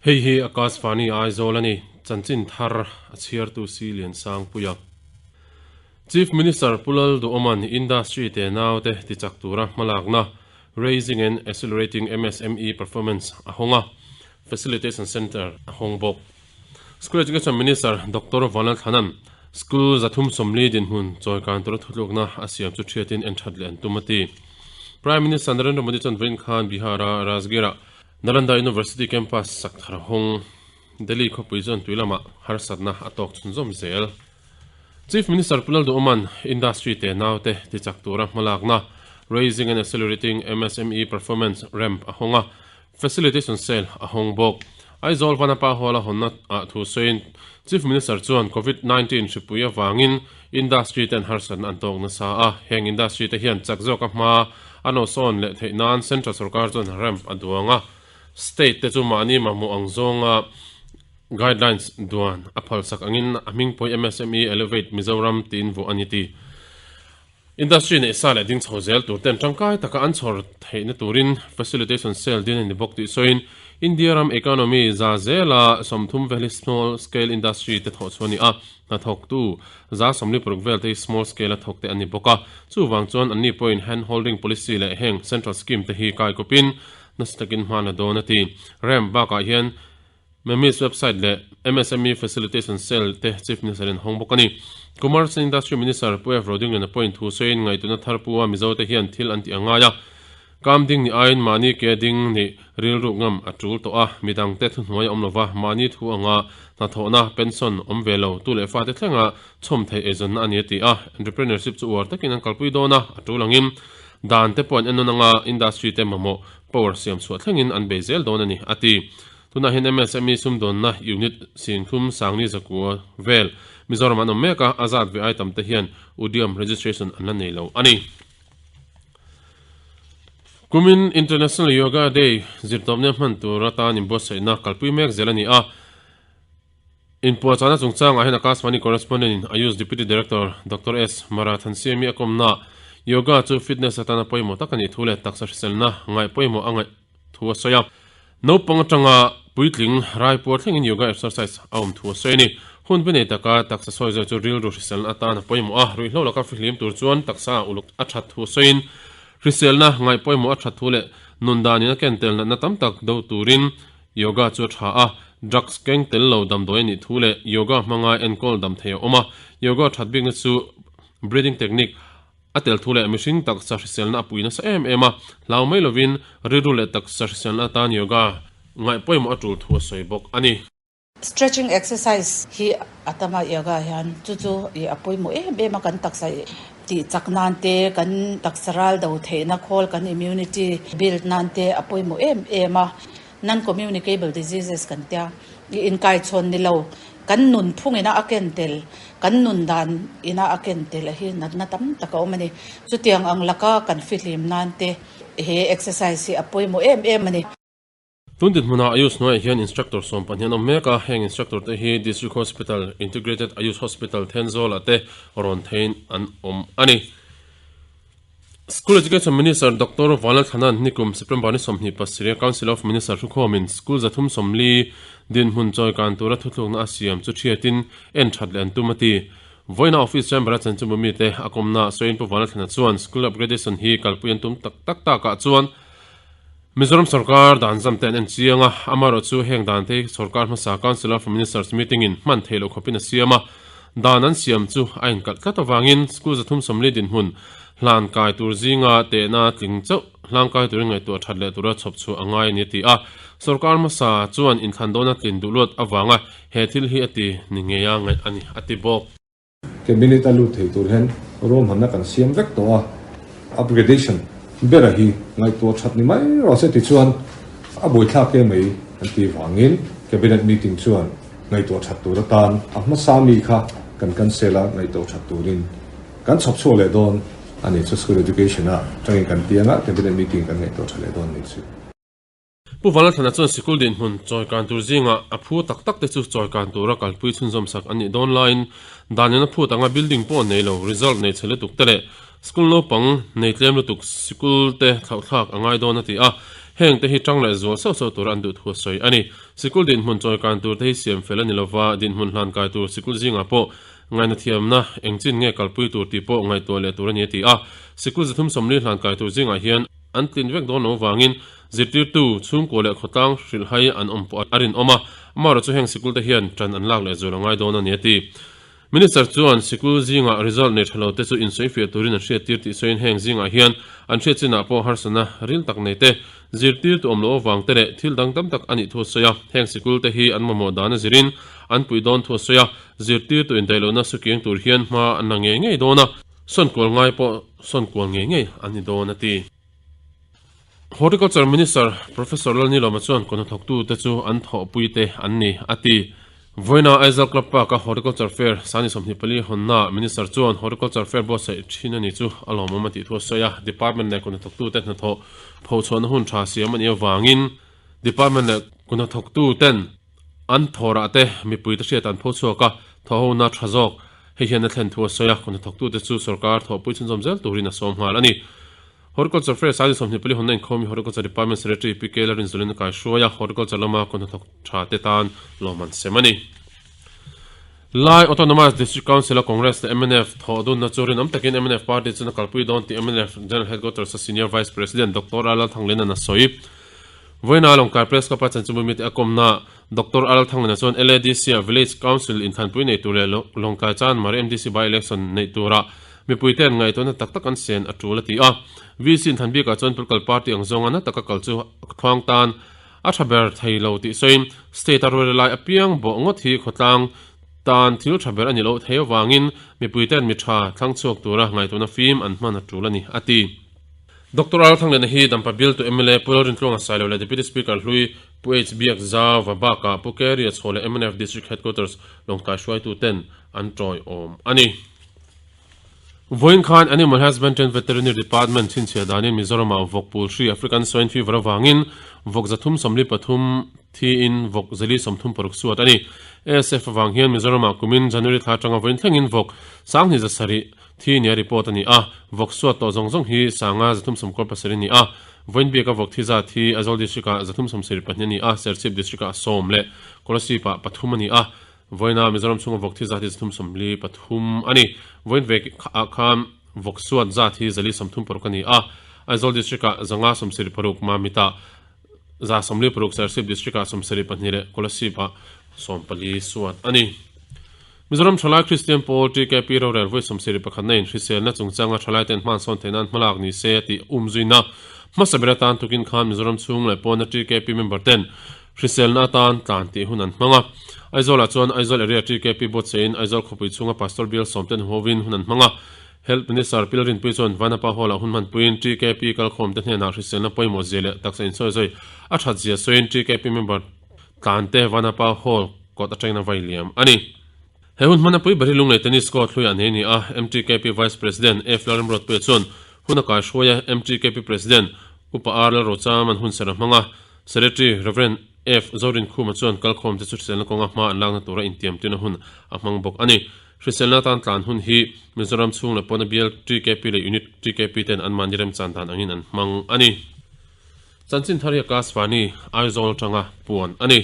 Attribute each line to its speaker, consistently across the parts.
Speaker 1: Hei hi Akashvani Aizawl a ni, chanchin thar a chhiartu Si Liansangpuia. Chief Minister Pu Lalduhawma'n Industry te naute tichak tura hmalakna Raising and Accelerating MSME Performance a hawng a, Facilitation Centre a hawng bawk. School Education Minister Doctor Vanlalthlana'n School 340 dinhmun chawikan tura thutlukna a siam chu thiatin en that leh an tum a ti. Prime Minister Narendra Modi chuan vawiin khan Bihar-a Rajgir-ah Nalanda University campus sak thar hawng Delhi khawpui chuan tui lamah harsatna a tawk chhunzawm zel. Chief Minister Pu Lalduhawma'n Industry te naute tichak tura hmalakna Raising and Accelerating MSME Performance Ramp a hawng a, Facilitation Cell a hawng bawk. Aizawl Vanapa Hall a hawnna ah thu sawiin Chief Minister chuan Covid 19 hripui avangin Industry ten harsatna an tawk nasa a, heng industry te hian chak zawka hma a nawsawn leh theih nan Central sorkar chuan ramp a duang a, State te chu mahni mamawh ang zawnga guidelines duan a phalsak angin a hmingpui MSME Elevate Mizoram tiin vuah a ni ti. Industry neih sa leh ding chho zel tur ten tangkai taka an chhawr theihna turin Facilitation Cell din a ni bawk tih sawiin India ram economy za zela 30 vel hi small scale industry te thawh chhuah a ni a, hnathawktu 46% vel te hi small scale a thawk te an ni bawk a, chuvang chuan anni pawhin hand holding policy leh heng central scheme te hi kaikawpin nasa takin hma la dawn a ti. Ramp bakah hian MEMIS website leh MSME Facilitation Cell te Chief Minister in hawng bawk a ni. Commerce and Industry Minister Pu F. Rodingliana pawhin thu sawiin ngaihtuahna thar pu a Mizo te hian thil an tih a ngai a, kam ding ni aiin mahni ke ding nih rilruk ngam a tul tawh a, midang te thuhnuai a awm lova, mahni thu anga hnathawhna, pension, awm ve lo, tu leh fate thlenga chhawm theih eizawnna a ni a ti a, entrepreneurship chu uar takin an kalpui dawn a, a tul angin dan te pawh an ennawn anga industry te mamawh power siam chhuah thlengin an bei zel dawn a ni a ti. Tunah hian MSME sumdawnna unit 30 sangni zakua vel Mizoram an awm mek a, a zat ve ai tam te hian Udyam registration an la nei lo a ni. Kumin International Yoga Day zirtawpna hman tur atan inbuatsaihna kalpui mek zel a ni a. Inpuahchahna chungchangah hian Akashvani correspondent in Ayush Deputy Director Doctor S. Marathansiami a kawmna Yoga chu fitness atana pawimawh tak a nih thu leh taksa hriselna ngaih pawimawh a ngaih thu a sawi a. Naupang atanga puitling rai puar thlengin yoga exercise a awm thu a sawi a ni. Hun bi nei taka taksa sawi zawh chu rilru hriselna atan a pawimawh a, ruihhlo laka fihlim tur chuan taksa a uluk a that thu a sawiin hriselna ngaih pawimawh a that thu leh nun danin a ken tel natna tam tak do turin yoga chu a tha a, drugs keng tel lo damdawi a nih thu leh yoga hmanga enkawl dam thei a awm a, yoga that bikna chu breathing technique A tel thu leh mihring taksa hriselna a pui nasa em em a, hlau mai lovin rilru leh taksa hriselna atan yoga ngaih pawimawh a tul thu a sawi bawk a ni.
Speaker 2: Stretching exercise hi a tam a yoga hian chu chu ih a pawimawh em em a, kan taksa tih chak nan te, kan taksa ral do theihna khawl kan immunity build nan te a pawimawh em em a. Non-communicable diseases kan tia, i inkaichhawn ni lo, kan nun phung ina a ken tel, kan nun dan ina a ken tel a hi natna tam tak a awm a ni. Chutiang ang laka kan fihlim nan te he exercise hi a pawimawh em em a ni.
Speaker 1: Tun dinhmunah Ayush hnuaiah hian instructor 12 an awm mek a, heng instructor te hi District Hospital, Integrated Ayush Hospital Thenzawl ah te rawn theiin an awm a ni. School Education Minister Doctor Vanlalthlana'n nikum September ni 27 Council of Minister thukhawmin school 340 dinhmun chawikan tura thuthlukna a siam chu thiatin en that leh an tum a ti. Vawiina office chamber a chanchinbu mite a kawmna sawiin Pu Vanlalthlana chuan school upgradation hi kalpui an tum tak tak takah chuan Mizoram sorkar dan zam te an en chiang a, amaherawhchu heng dan te hi sorkar hmasa Council of Ministers meeting in hman theih loh khawpin a siam a, dan an siam chu a inkalh tlat avangin school 340 dinhmun hlan kai tur zinga tehna tling chauh hlang kai turin ngaihtuah that leh tura chhawp chhuah a ngai a ni a ti a, sorkar hmasa chuan inthlan dawna tlin duh luat avanga he thil hi a ti ni ngei a ngaih a ni a ti bawk.
Speaker 3: Cabinet a lut thei tur hian ruahmanna kan siam vek tawh a, upgradation bera hi ngaihtuah that ni mai rawh se tichuan a buaithlak em mai an tih vangin Cabinet meeting chuan ngaihtuah that tur atan a hmasa mi kha kan cancel a, ngaihtuah that turin kan chhawp chhuak leh dawn a ni chu School Education ah tangin kan piang a, Cabinet meeting kan ngaihtuah tha leh dawn a ni chu.
Speaker 1: Pu Vanlalthlana chuan sikul dinhmun chawikan tur zingah a phu tak tak te chu chawikan tura kalpui chhunzawm sak an nih dawn laiin danin a phut anga building pawh nei lo, result nei chhe lutuk te leh school naupang nei tlem lutuk sikul te thlauhthlak a ngai dawn a ti a. Heng te hi tang leh zual sauh sauh tura an duh thu a sawi a ni. Sikul dinhmun chawi kan tur te hi siam fel a ni lova, dinhmun hlan kai tur sikul zingah pawh ngaihna thiamna eng chin nge kalpui tur tih pawh ngaihtuah leh tur a ni a ti a. Sikul 340 hlan kai tur zingah hian an tlin vek dawn lo vangin zirtirtu, chhungkua leh khawtlang hrilhhai an awm pawh a rinawm a, amaherawhchu heng sikul te hian tan an lak leh zual a ngai dawn a ni a ti. Minister chuan sikul zingah result nei tha lo te chu insawifiah turin an hriattir tih sawiin heng zingah hian an hriat chinah pawh harsatna ril tak nei te, zirtirtu awm loh avang te leh thil dang tam tak a nih thu a sawi a. Heng sikul te hi an mamawh dan a zirin an puih dawn thu a sawi a, zirtirtu indaih lohna sukiang tur hian hma an la ngei ngei dawn a, sawnkual ngai pawh sawnkual ngei ngei an ni dawn a ti. Horticulture Minister Professor Lalnilawma chuan kawhna thawktute chu an thawhpuite an ni, a ti. Vawiina Aizawl Club Park-a Horticulture Fair Sani 24 hawnnaah Minister chuan Horticulture Fair buatsaih thin a ni chu a lawmawm a tih thu a sawi a, Department leh kawhna thawktute hnathawh phochhuahna hun tha siam a nih avangin Department leh kawhna thawktuten an thawrah te mipuite hriat an phochhuak a, thawhhona tha zawk hei hian a thlen thu a sawi a, kawhna thawktute chu sorkar thawhpui chhunzawm zel turin a sawm nghal a ni. Horticulture Fair Sani 24 hawnna inkhawm hi Horticulture Department Secretary Pi K Larinzulin a kaihruai a, Horticulture lama kaw hnathawk tha te tan lawm an sem a ni. Lai Autonomous District Council-a Congress leh mnf thawh dunna chu rinawm takin mnf party chuan a kalpui dawn tih mnf General Headquarters-a Senior Vice President Doctor R Lalthangliana'n a sawi. Vawiina Lawngtlai Press Club-a chanchinbu mite a kawmna Doctor R Lalthangliana chuan LADC-a Village Council inthlanpui nei tur leh Lawngtlai Chanmari MDC by-election neih turah Mipuite an ngaihtuahna tak tak an sen a tul a ti a. VC in Thanbika chuan political party ang zawnga na taka kal chu thluang tan a tha ber thei lo tih sawiin state a rual lai apiang bawh ngawt hi khawtlang tan thil tha ber a ni loh thei avangin mipuite an mi tha thlang chhuak tura ngaihtuahna fim an hman a tul a ni a ti. Doctor Al Thangliana hi Dampa bialtu mla Pu Lalrintluanga Sailo leh Deputy Speaker hlui Pu H Biakzauva bakah Pu Keria Chhaw leh mnf District Headquarters Lawngtlai hruaituten an tawiawm a ni. Vawiin khan Animal Husbandry and Veterinary Department chhinchhiah danin Mizoramah vawk pul hri African Swine Fever avangin vawk 343 thiin vawk 436 suat a ni. ASF avang hian Mizoramah kumin January thla atanga vawiin thlengin vawk 2700 thi nia report a ni a, vawk suat tawh zawng zawng hi 537 a ni a. Vawiin biaka vawk thi zat hi Aizawl District-ah 374 a ni a, Serchhip District-ah sawm leh Kolasib-ah pathum a ni a. Vawiina Mizoram chhunga vawk thi zat hi 343 a ni. Vawiin ve ah khan vawk suat zat hi 436 a ni a. Aizawl District ah 576, Mamit ah 146, Serchhip District ah 72 leh Kolasib ah 14 suat a ni. Mizoram Thalai Kristian Pawl, TKP, rorel vawi 71 na in hriselna chungchanga thalaiten hmansawn theih nan hmalak ni se tih umzuina hmasa ber atan tukin khan Mizoram chhung leh pawna TKP member ten Hriselna atan tlan tih hun an hmang a. Aizawlah chuan Aizawl Area TKP buatsahin Aizawl khawpui chhunga Pastor Bial Sawmten hovin hun an hmang a. Health Minister Pil Rinpui chuan Vanapa Hall-ah hun hmanpuiin TKP kalkhawmte hnenah hriselna pawimawh zia leh taksa insawizawi a that zia sawiin TKP member tlante Vanapa Hall kawt atangin a vai liam a ni. He hun hmana pui ber hi Lunglei Tennis Court hluiah nei a ni a, MTKP Vice President F Lalramruatpuia chuan hun a kaihruai a, MTKP President Upa R Lalrocham an hunserh a hmang a. Secretary Rev. F. Zorinkhuma chuan kalkhawmte chu hriselna kawnga hma an lakna tura intiamtuina hun a hmang bawk a ni. Hriselna atan tlan hun hi Mizoram chhung leh pawna bial TKP leh Unit TKP ten anmahni remchan dan angin an hmang a ni. Chanchin thar hi Akashvani, Aizawl atanga puan a ni.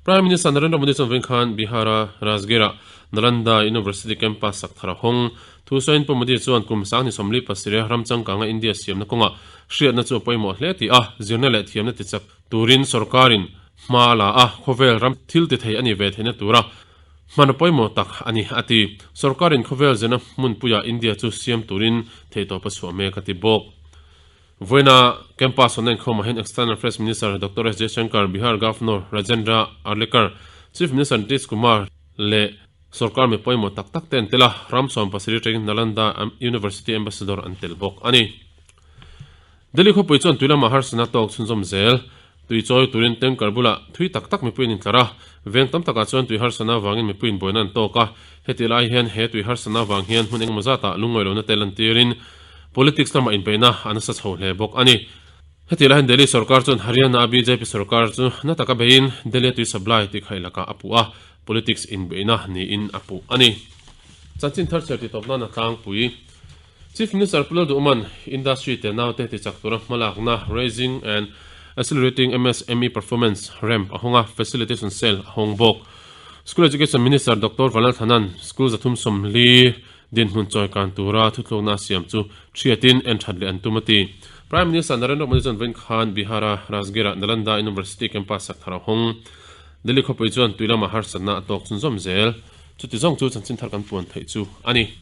Speaker 1: Prime Minister Narendra Modi chuan vawiin khan Bihar-a Rajgir-ah Nalanda University campus sak thar a hawng. Thu sawiin Pu Modi chuan kum 2027 ram changkanga India siamna kawngah hriatna chu a pawimawh hle tih a, zirna leh thiamna tichak turin sorkarin hma a la a, khawvel ram thil ti thei a ni ve theihna tura hman a pawimawh tak a ni, a ti. Sorkarin khawvel zirna hmunpuiah India chu siam turin theihtawp a chhuah mek a ti bawk. Vawiina campus hawnna inkhawmah hian External Affairs Minister Doctor S Jaishankar, Bihar Governor Rajendra Arlekar, Chief Minister Nitish Kumar leh sorkar mi pawimawh tak tak te an tel a, ram 17 atangin Nalanda University Ambassador an tel bawk a ni. Delhi khawpui chuan tui lamah harsatna tawk chhunzawm zel. Tui chawi turin tanker bulah thui tak tak mipui an intlar a, veng tam takah chuan tui harsatna avangin mipuiin buaina an tawk a. Heti lai hian he tui harsatna avang hian hmun engemaw zatah lungngawi lohna te lantirin politics lamah inbeihna a nasa chho hle bawk a ni. Heti lai hian Delhi sorkar chuan Haryana-a bjp sorkar chu na taka beiin Delhi-a tui supply tihkhaih lakah a puh a, politics inbeihna niin a puh a ni. Chanchin thar chhiar titawp nan a tlangpui. Chief Minister Pu Lalduhman, Industry te naute tichak tura hmalakna Raising and Accelerating MSME Performance, ramp, a hawng a, Facilitation Cell a hawng bawk. School Education Minister Doctor Vanlalthana'n School 340 dinhmun chawi kan tura thutlukna a siam chu thiatin en that leh an tum a ti. Prime Minister Narendra Modi chuan vawiin khan Bihar-a Rajgir-ah Nalanda University campus sak thar a hawng. Delhi khawpui chuan tui lama harsatna a tawk chhunzawm zel. Chuti zawng chu chanchin thar kan puan theih chu a ni.